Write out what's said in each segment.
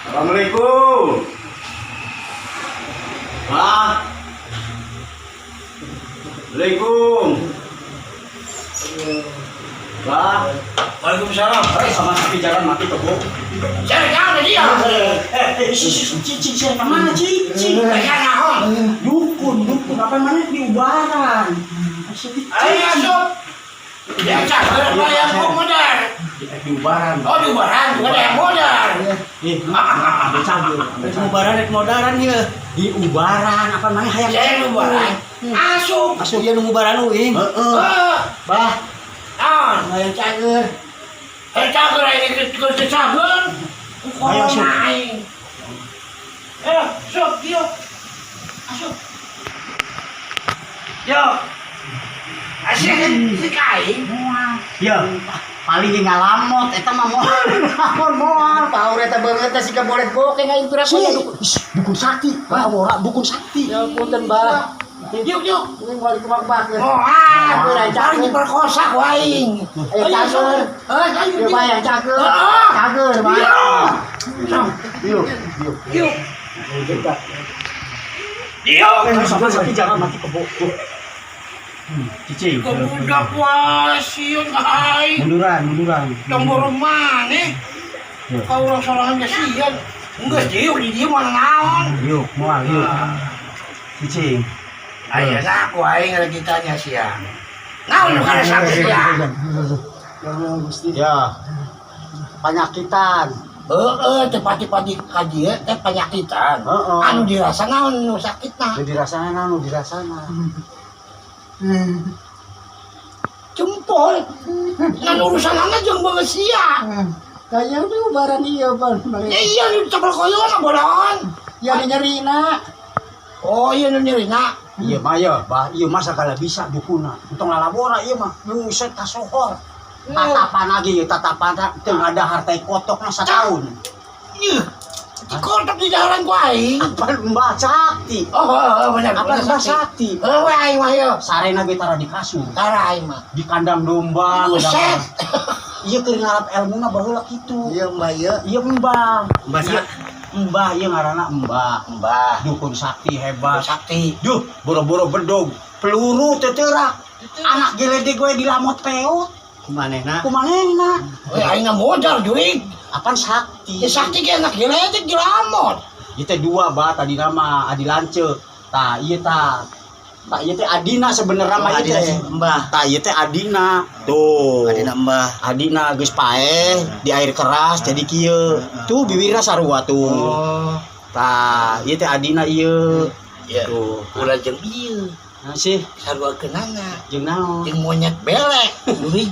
Assalamualaikum. Ah. Assalamualaikum. Bah. Waalaikumsalam. Eh, sama sapi jalan mati kebo. Saya jangan dia. Eh, si si si si si kemana ci ci? Saya naon. Dukun, dukun apa mana di ubaran. Ayo asup. Ya cager apa yang mau modal? Di ubaran. Oh di ubaran, bukan yang modal. Eh, ada cager. Ubaran rek modaran ieu. Di ubaran apa mana hayang Saya di ubaran. Asup. Asup ieu nu ngubaran uing. Heeh. Eh, Bah, naon? hayang cager. Eh cager ini ke cager. Ayo, asup. Corona aing. Eh, asup, yuk. Asup. Yo. Asik, si kain. Ya, paling ge ngalamot eta mah moal. Moal moal. Power eta beungeut teh siga boleh bokeh ngainspirasi Si, dukun sakti, bah ora dukun sakti. Ya punten bah. Yuk, yuk. Ini mau dikemak-kemak ya. Oh, ah, paling diperkosa ku aing. Ayo cager. Eh, ayo. Ya bayang cager. Ah. Cager, Bang. Iya. Sok, Yuk, yuk. yuk. Yuk. Sama sapi jangan mati kebo. Cicing. Kebudak wasieun ka aing. Munduran, munduran. Tong boro maneh. Kau urang sorangan ge sieun. Geus diuk di dieu mana naon. Yuk, moal yuk. Cicing. Ayeuna ku aing rek ditanya sia. Naon nu kana sakit sia? Ya Allah Gusti. Ya. Penyakitan. Heeh, teh pati-pati ka dieu teh penyakitan. Heeh. Anu dirasa naon nu sakitna? Nu dirasana, nu dirasana. Jempol. Ngan urusanana jeung beungeut sia. Kayaknya itu ubaran iya, Bang. Ya iya nu cepel koyon bolon. Ya nyerina. Oh iya nu nyerina. Iya mah ya, bah iya mah segala bisa dukuna. Entong lalabora ieu mah, buset kasohor. Tatapan lagi ya, tatapan teu ada harta kotokna satahun. Nyeuh. Dikotok di daharan ku aing. Apa Mbah Sakti? Oh, oh, oh benar. Apa Mbah Sakti? Oh, we aing mah yo. Sarena ge tara di kasur, Tara aing mah. di kandang domba. Buset. Iya keur ngarap elmuna baheula kitu. Iya, Mbak iya. Iya Mbah. Mbah Iya, Mbah ieu ngaranna Mbah. Mbah. Dukun sakti hebat. Sakti. Duh, boro-boro bedog, peluru teu teurak. Anak geledek gue dilamot peot. Kumanehna? Kumanehna? We aing mah modal jurig. Apaan sakti? Ya sakti ge anak geledek dilamot. Ieu teh dua bah tadi nama Adi Lance. Tah ieu tah. Tah ieu teh Adina sebenarnya mah ieu Adina teh. si Mbah. Tah ieu teh Adina. Tuh. Adina Mbah. Adina geus paeh di air keras jadi kieu. Tuh bibirna sarua tuh. Oh. Tah ieu teh Adina ieu. Ya. Tuh. Ulah jeung ieu. Nah sih Sarua keunana. jeung naon? Jeung monyet belek jurig.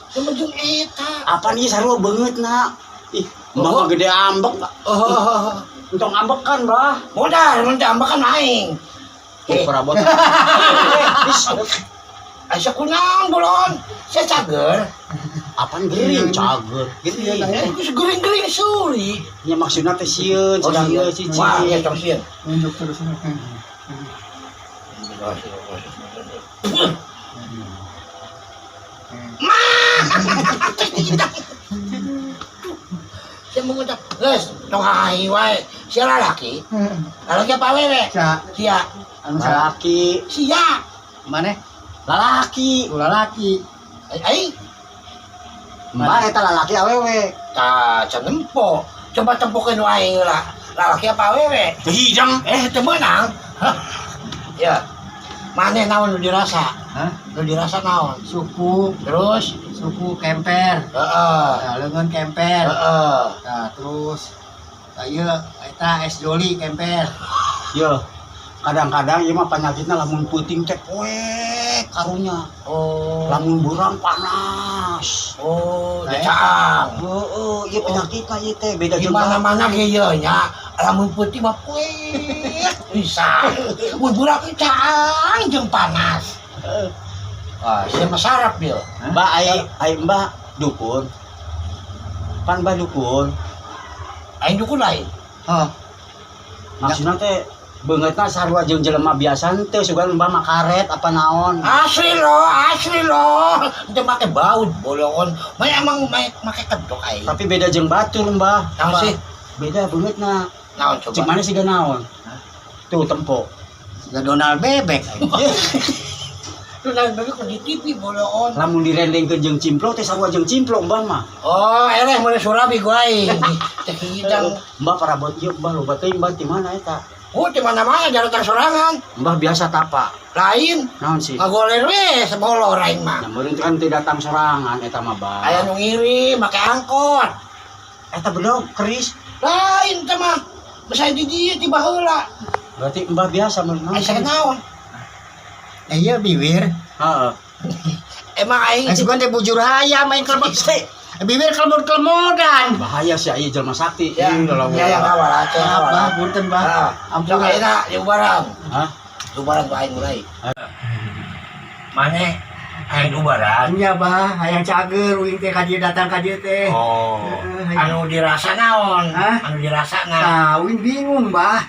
Sama jeung eta. Apaan ieu sarua beungeutna? Ih, mbah mah gede ambek. Oh, oh, oh. Entong ambekan, bah. Modal mun teh ambekan aing. Tuh Eh. perabot. Asa kunaon bolon? Saya cager. Apaan gering cager. Gering. Eh, geus gering-gering suri. Nya maksudna teh sieun sedang sieun. geus cicing. Wah, ya tong sieun. Nunjuk terus. Saya mengucap, geus, tong hahi wae. Sia lalaki. Lalaki apa awewe? Sia. Sia. Anu sa Lalaki, Sia. Maneh? lalaki. ulah laki. Ai, Mbah eta lalaki awewe. tah can nempo. Coba tempokeun wae lah. Lalaki apa awewe? Teu hidang. Eh, teu meunang. Ya. Maneh naon nu dirasa? Hah? Nu dirasa naon? Suku, Terus, suku kemper. heeh. Nah, leungeun kemper. Heeh. Nah, terus nah, ieu eta es joli kemper. Yo. Kadang-kadang ieu mah penyakitna lamun peuting teh poek karunya. Oh. Lamun beurang panas. Oh, Nah, caang. Heeh, ieu penyakitna ieu teh beda Di jeung mana-mana ge ieu nya, lamun peuting mah poek bisa. Mun beurang caang jeung panas. Wah, sia mah sarap ieu. Mbak ai ai Mbah dukun. Pan Mbah dukun. Aing dukun lain. Oh, Maksudna teh Beungeutna sarua jeung jelema biasa henteu sugan Mbah mah karet apa naon. Asli loh, asli loh. Itu make baut bolongon. May emang may make kedok aing. Tapi beda jeung batur Mbah. Naon sih? Beda beungeutna. Naon Cek coba? mana sih naon? Tuh tempo. Siga Donald bebek aing. Donald bebek di TV bolongon. Lamun direndengkeun jeung cimplo teh sarua jeung cimplo Mbah mah. Oh, eleh mulai surabi gua aing. Teh hidang. Mbah parabot ieu Mbah loba teuing Mbah di mana eta? Oh, di mana-mana jalan tang sorangan. Mbah biasa tapa. Lain, Naon sih? ngagoler we sebolor aing mah. Nah, meureun kan teu datang sorangan eta mah, Bah. Aya nu ngirim make angkot. Eta bedog keris. Lain teh mah. Bisa di dieu ti baheula. Berarti Mbah biasa meureun naon? Aya sakit naon? Eh iya bibir. Heeh. Emang aing Eh sugan teh bujur hayam aing kelebot. Bibir kelebot-kelebodan. Bahaya sih aya jelema sakti. Ya, Ih, lawan. ya yang awal aja yang awal. Bah, punten bah. Ah, Ampun. sok ayeuna diubaran. Hah? Ubaran ku aing mulai. Maneh aing ubaran. Nya bah, hayang cager uing teh ka dieu datang ka dieu teh. Oh. Heeh, Anu dirasa naon? Hah? Anu dirasa na. Tah, uing bingung bah.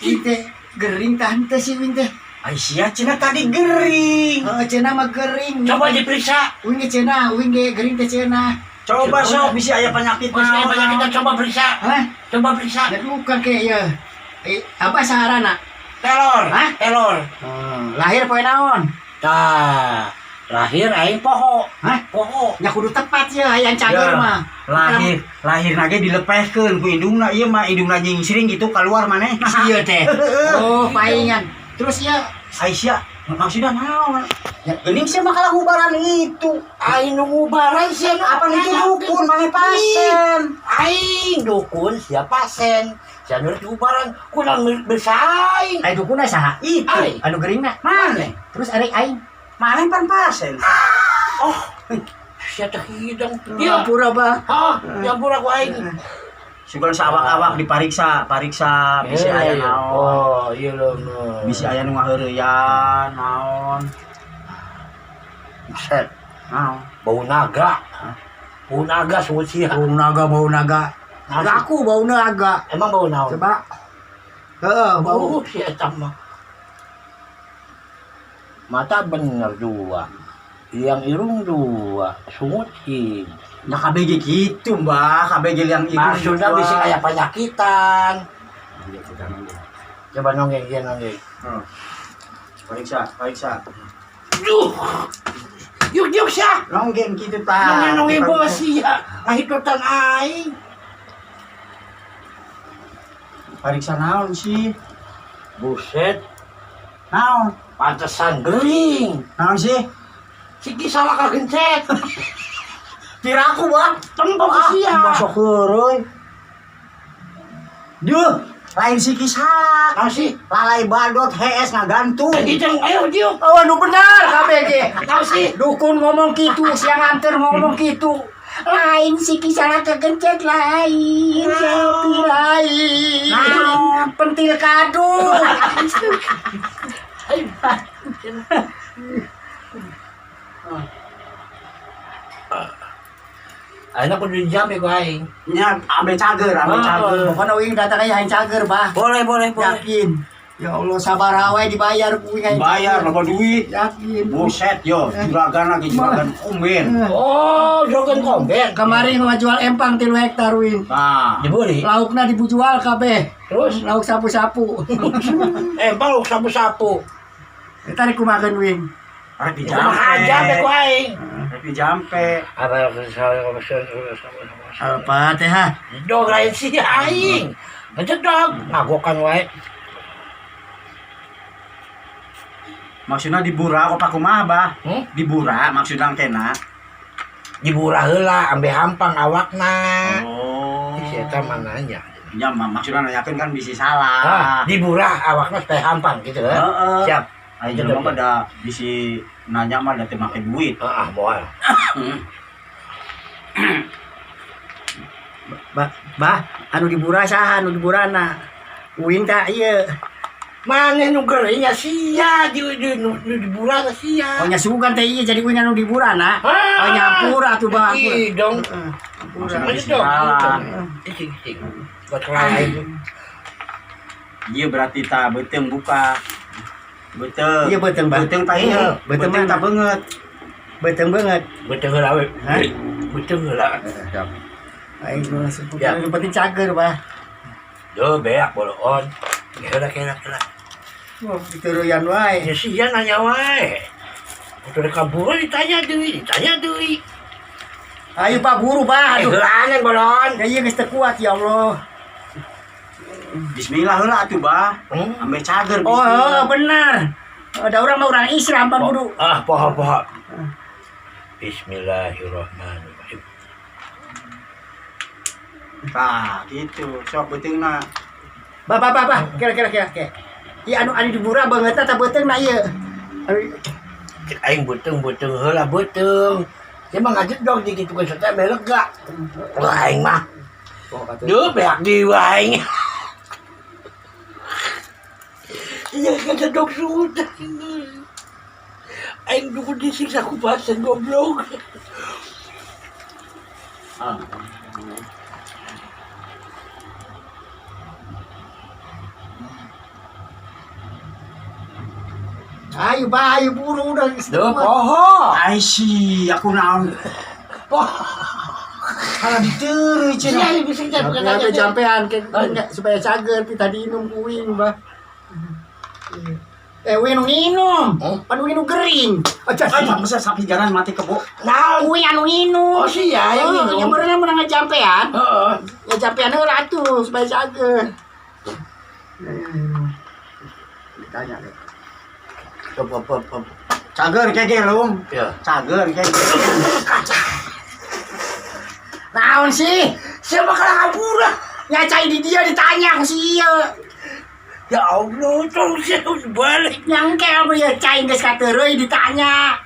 Uing teh gering tah henteu sih uing teh. Ai sia cenah tadi gering. Heeh, cenah mah gering. Coba diperiksa. Uing ge cenah, uing ge gering teh cenah. Coba sok bisi aya penyakit Bos, naon. banyak kita coba periksa. Hah? Coba periksa. Da bukan ke ieu. Eh, apa saharana? Telor. Hah? Telor. Lahir poe naon? Tah, lahir aing poho. Hah? Poho. Nya kudu tepat ya hayang cager Ya. mah. Lahir lahir nage dilepehkeun ku indungna ieu mah indungna nyingsring gitu keluar maneh. Ieu teh. Oh, paingan. Terus ya Ai sia maksudna naon? Ya, geuning sia mah kalah ngubaran itu. Aing nu ngubaran sia nu Apa itu dukun maneh pasen. Aing dukun sia pasen. Sia nu ubaran kunaon bersaing. ai dukuna saha? Itu. Aing. Anu geringna. Maneh. Terus arek aing. Maneh pan pasen. Oh, sia teh hidang. Iya. Ampura bah. Hah, diampura ku aing. Sugan saawak-awak dipariksa, pariksa bisi aya naon. Oh, iya lho. Bisi aya nu ngaheureyan naon. Buset, Naon. bau naga. Bau naga sungut sia. Bau naga, bau naga. Aku bau naga. Emang bau naon? Coba. Heeh, bau. Bau si eta mah. Mata bener dua. Yang irung dua, sungut hing. Nah KBG gitu mbah, KBG yang itu. Maksudnya bisa kayak penyakitan. Coba nonggeng, dia nonggeng. Periksa, periksa. Duh. Yuk yuk sia. Nonggeng gitu ta. Nonggeng nonggeng bos sia. Ngahitutan aing. Periksa naon sih? Buset, Naon? pantesan gering. Naon sih? Siki salah kagencet. Piraku, Bang. Tempo ke sia. Masuk heureuy. Duh, lain siki salah. Naon sih? Lalai badot hees ngagantung. Ijeng, ayo diuk. Oh, anu benar KBG. Naon sih? Dukun ngomong gitu, siang anter ngomong gitu. Lain si salah kegencet lain, sepi lain. Naon? Pentil kadu. Ayo. Ayeuna kudu dijambe ku aing. Nya ambil cager, ambil Oh. cager. Pokoknya uing datang aja hayang cager, bah. Boleh, boleh, boleh. Yakin. Ya Allah sabar wae dibayar ku uing hayang Bayar cager. loba duit. Yakin. Buset yo, juragan lagi juragan kumben. Oh, jogen komben. Kemarin mah jual empang 3 hektar uing. Nah, Dibeli. Laukna dijual kabeh. Terus Lauk sapu-sapu. empang lu sapu-sapu. Eta rek kumakeun uing. rek Kumaha jambe dijampe. ku aing. Rek dijampe. Apa Al-Fatihah. Dog lain si aing. Ngecek dog, ngagokan wae. Maksudnya dibura apa kumaha, Bah? Hmm? Dibura maksudnya kena. Dibura heula ambe hampang awakna. Oh. Si eta mah nanya. Ya, maksudnya nanyakeun kan bisi salah. Ah, dibura awakna supaya hampang gitu kan. Heeh. Siap. Ayo jelema mah da bisi nanya mah da teu make duit. Ah, moal. Bah, bah, anu dibura saha anu diburana? Uing tak ieu. Maneh nu geuring nya sia di nu nu dibura sia. Oh nya sugan teh ieu jadi uing anu diburana. Ah. Oh nyampur atuh bah. Ih, dong. Heeh. Maksudnya Ayo bisi dong. salah. Icing, icing. Buat lain. Ieu berarti ta beuteung buka. Beuteung. Iya beuteung, Bah. Beuteung tah ieu. Beuteung Beuteung mana? tah beungeut. Beuteung beungeut. Beuteung heula we. Hah? Beuteung heula. Aing mah Ya. yang penting cager, Bah. Duh, beak boloon. Heula kela kela. Wah, diteruyan wae. Ya sia nanya wae. Udah rek kabur ditanya deui, ditanya deui. Ayo Pak buru, Bah. Eh, Aduh. heulaanan bolon. Ya ieu geus teu kuat ya Allah. Bismillah heula atuh, Bah. Hmm? Ambe cager Oh, bismillah. oh, benar. Ada orang mah orang Islam Pak kudu. Ah, poho poho. Bismillahirrahmanirrahim. Tah, gitu. Sok beuteungna. Bah, bah, bah, bah. Kira kira kira kira. Ieu anu anu dibura beungeutna tah beuteungna ieu. Anu Cek aing beuteung beuteung heula beuteung. Dia mah ngajedog di kitu geus teh meh lega. Wah, aing mah. Duh, beak di aing. Iya ngajedog sudah. Aing duku disiksa ku pasien goblok. Ah. Ayo bah, ayo buru udah geus teu Duh, kuat. poho. Ai si, aku naon. Poho. Kalau diteureuy cenah. Sia disiksa bukan Sampai nanya. jampean ke enggak supaya cager kita diinum ku uing, Bah. Eh, uing anu nginum. Hmm? Pan uing anu gering. Aja Ay, masa sapi jaran mati kebo. Naon? Uing anu nginum. Oh, sia yang Oh, minum. yang berenang menang ngejampean. Heeh. Ngejampean heula atuh supaya cager. Ditanya deh. Pop, pop, pop, pop. Cager kege lung. Ya. Cager kege. Naon sih? Siapa kalah ngapura? Nyacai di dia ditanya ku si ieu. Ya Allah, tong sia balik. Nyangkel ku ieu cai geus kateureuy ditanya.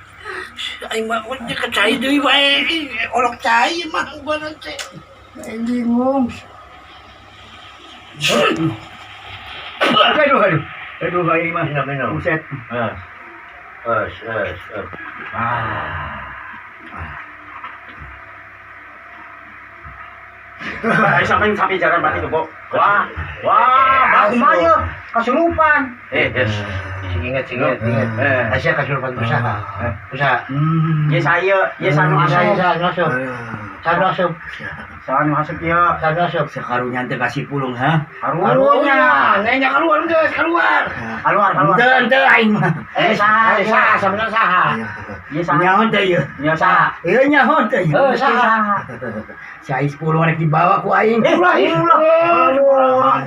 Aing mah we ka cai deui wae. Olok cai mah gua teh. Aing bingung. Aduh, aduh. Aduh, aing mah. Minum, minum. Buset. Es. Es, es, es. Ah. Ay, sampai sapi jaran mati kebo. Wah, wah, baku mah kasurupan. Eh, es. Sing inget, sing inget, inget. Eh. Asia kasurupan usaha. Usaha. Ye saya, ye sanu Usaha, asup. usaha, asup. Sanu asup, Sanu asup ieu. sanu asup. Sekarunya teh kasih pulung, ha? Karunya. Nanya keluar geus, keluar. Keluar, keluar. Henteu, henteu aing mah. Eh, saha, Eh, saha, sebenarnya saha. Ye saha. Nyaho teh ieu. Ye saha. Ieu nyaho teh ieu. Eh, saha. Si aing 10 rek dibawa ku aing. Eh, ulah, ulah. Aduh.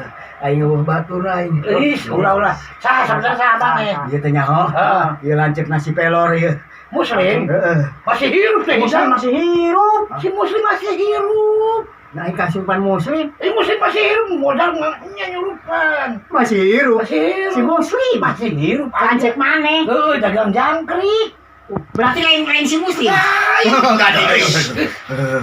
Aing eueuh batur aing. Ih, ulah, ulah. Saha, sebenarnya saha bang eh. Ieu teh nyaho. Heeh. Ieu lanceuk nasi pelor ieu. Muslim Heeh. masih hirup teh. Muslim masih hirup. Si muslim masih hirup. Nah, aing kasurupan muslim Eh, muslim masih hirup, modal nya nyurupan. masih hirup. Masih hirup. Si muslim Masih hirup. Lanceuk maneh. Heeh, dagang jangkrik. Berarti lain-lain si muslim.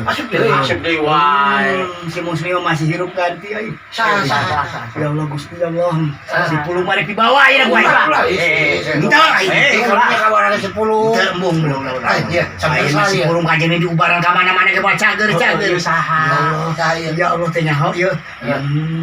Masuk deui. Asup deui wae. Si muslim masih hirup ganti aing. Saha, saha, saha. Ya Allah Gusti ya Allah. Si pulung mah rek dibawa aing ku aing. Ulah, Henteu aing. Eh, kalau kabarnya 10. Henteu embung ulah ulah ulah. Ah, iya, sampai Aing masih saya. pulung kajian di ubaran ka mana-mana ke buat cager cager. Ye saha. Ya Allah. Saya. Ya Allah teh nyaho ieu.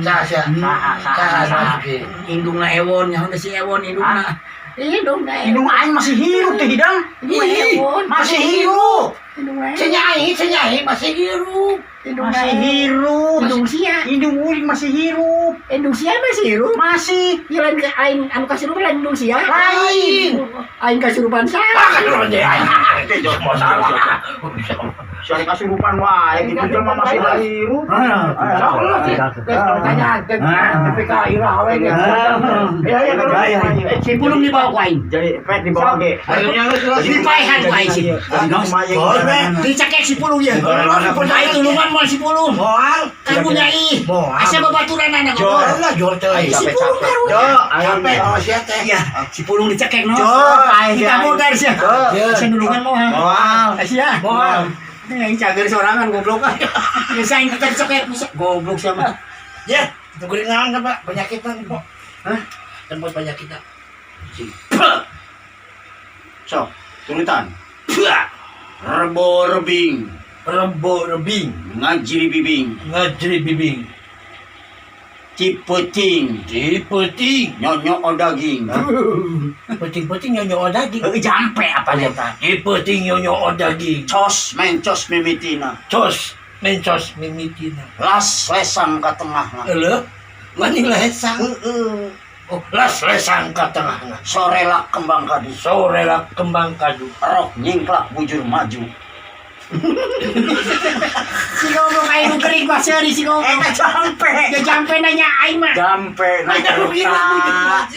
Saha, saha. Saha, saha, Saha, saha. saha. Indungna Ewon nyaho teh si Ewon indungna. Indung na. Indung aing masih hirup teh hidang. Indung Ewon. Masih hirup. Indung na. Senyai, senyai masih hirup. Indung na. Masih hirup. Indung sia. Indung uing masih hirup. Indung sia masih hirup. Masih. Ieu lain lain anu kasurupan lain indung sia. Lain. Aing kasurupan Ah, saha. kasurupan deh. Mau salah. Siapa kasurupan wae gitu jelema masih hirup. Allah sih. Tanya, BPK Ira awe ge. Ya, ya, Ya, ya. Si pulung dibawa ku aing. Jadi pek dibawa ge. Dipaehan ku aing sih. Dicekek si pulung ieu. Aing tulungan moal si pulung. Moal. Karunya ih. Moal. Asa babaturan anak Jor lah, jor teh. Si pulung karunya. Jo, Capek oh sia teh. Ya, si pulung dicekek no. Jo, aing Kita modar sia. Jo. Asa nulungan moal. Moal. Sia. Moal. Ini yang cager sorangan goblok ah. Geus aing dicekek bisa. Goblok siapa? Ya, tunggu naon kan, Pak? Penyakitan, Pak. Hah? Tempat penyakitan. Sok, turutan. Rebo rebing, Rembo rebing, ngajiri bibing. ngajri bibing. Cipeuting. Cipeuting. Nyonyo daging. Peuting-peuting nyonyo daging. Heuh, jampe apa eta? Cipeuting nyonyo daging. Cos mencos mimitina. Cos mencos mimitina. Las lesang ka tengahna. Eleuh, maning lesang. Heeh. Oh, las lesang ka tengahna. Sorelak kembang kadu. Sorelak kembang kadu. Rok nyingklak bujur maju. Si ngomong aing nu gering mah seuri si ngomong. Eta jampe. Ya jampe nanya aing mah. Jampe naik Ada kereta. rugi.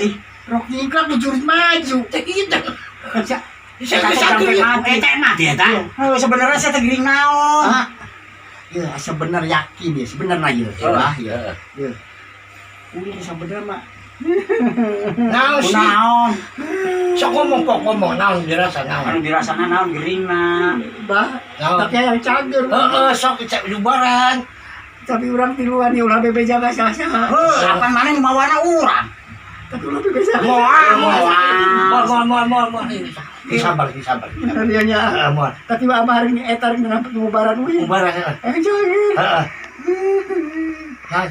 Ih, Rok nyingklak bujur maju. Teh itu. Saya Eta jampe mati. Eta mati eta. Heuh, sebenarnya saya teh gering naon? Ah. Ya, sebenar yakin ya, sebenarnya ya. Bah, ya. Ya. Udah sebenarnya mah. Naon sih? Naon? Sok ngomong kok ngomong naon dirasa naon. Anu dirasana naon geringna? Bah, Naon? tapi yang cager. Heeh, sok cek jubaran. Tapi urang tiluan ya ulah bebeja ka saha. Heuh, apan maneh nu mawana urang? Tapi ulah bebeja. Moal, moal. moal, moal, moal, moal, moal. Sabar, sabar. Bener ya nya. Heeh, moal. Tapi mah abah hari eta rek ngubaran uing. Jubaran heeh. Eh cager. Heeh.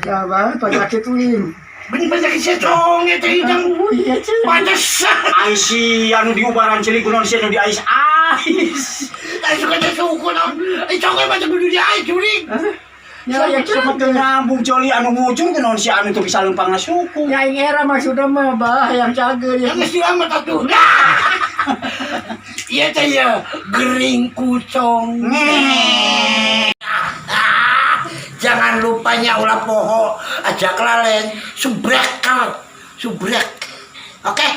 Ya bah, penyakit uing. Bener bener secong eta hidang. Oh iya cuy. Pantesan. Ai si anu diubaran ceuli kunaon si anu di ais ais. Tadi suka teh suku naon. Eh conge mah kudu di ais jurig. Ya ya Sama teu nyambung coli anu ngujung kunaon si anu teu bisa lempang suku. Ya aing era maksudna mah bah yang cager ya. Yang geus dilamat atuh. Iya teh ya, gering kucong. Jangan lupanya ulah poho, ajak lalen, subrek kal, subrek. Oke.